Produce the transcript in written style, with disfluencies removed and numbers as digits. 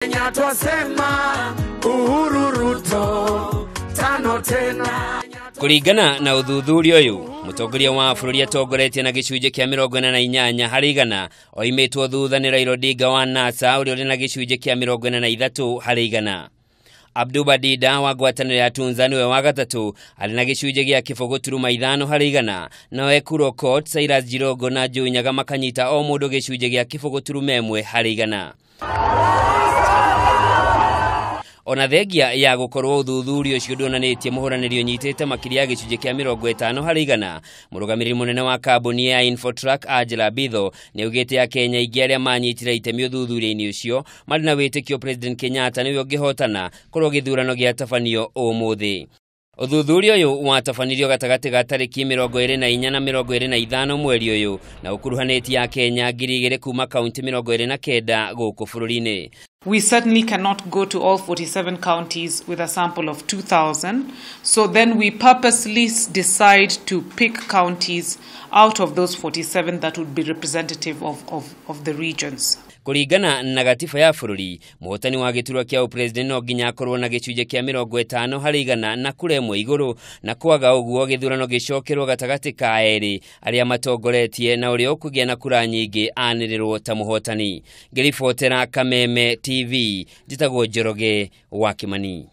Kenya twasema Uhuru Ruto tano tena. Kũringana na ũthuthuria ũyũ, mũtongoria wa bũrũri atongoretie na gĩcunjĩ kĩa 48% oimĩtwo thutha nĩ Raila Odinga wa NASA ũrĩa ũrĩ na gĩcunjĩ kĩa 43%. Abduba Dida wa ngwatanĩro ya Tunza nĩwe wa gatatũ arĩ na gĩcunjĩ gĩa 0.5%, nao Ekuru Aukot, Cyrus Jirongo na Joe Nyaga makanyita o mũndũ gĩcunjĩ gĩa 0.1%. Ona thengia ya gũkorwo ũthuthuria ũcio ndũonanĩtie mũhũranĩri ũnyitĩte makĩria ya gĩcunjĩ kĩa 50%, mũrũgamĩrĩri mũnene wa kambuni ya Infotrack Angela Bitho nĩaugĩte Akenya aingĩ arĩa manyitire itemi ũthuthuria-inĩ ũcio marĩ na wĩtĩkio President Kenyatta nĩwe ũngĩhotana korwo gĩthurano gĩatabanio ũmũthĩ. Ũthuthuria ũyũ watabanirio gatagatĩ ga tarĩki 24 na 25 mweri ũyũ na ũkuruhanĩtie Akenya 2,000 kuma kaunti 29 gũkũ bũrũri-inĩ. We certainly cannot go to all 47 counties with a sample of 2,000. So then we purposely decide to pick counties out of those 47 that would be representative of the regions. Kũringana na gatiba ya bũrũri, mũhotani wa gĩturwa kĩa ũpresident no nginya akorwo na gĩcunjĩ kĩa 50% na kura ĩmwe igũrũ, na kwaga ũguo gĩthurano gĩcokerwo gatagatĩ ka erĩ arĩa matongoretie na ũrĩa ũkũgĩa na kura nyingĩ anĩrĩrwo ta mũhotani. Ngĩribotera Kameme TV, njĩtagwo Njoroge wa Kimani.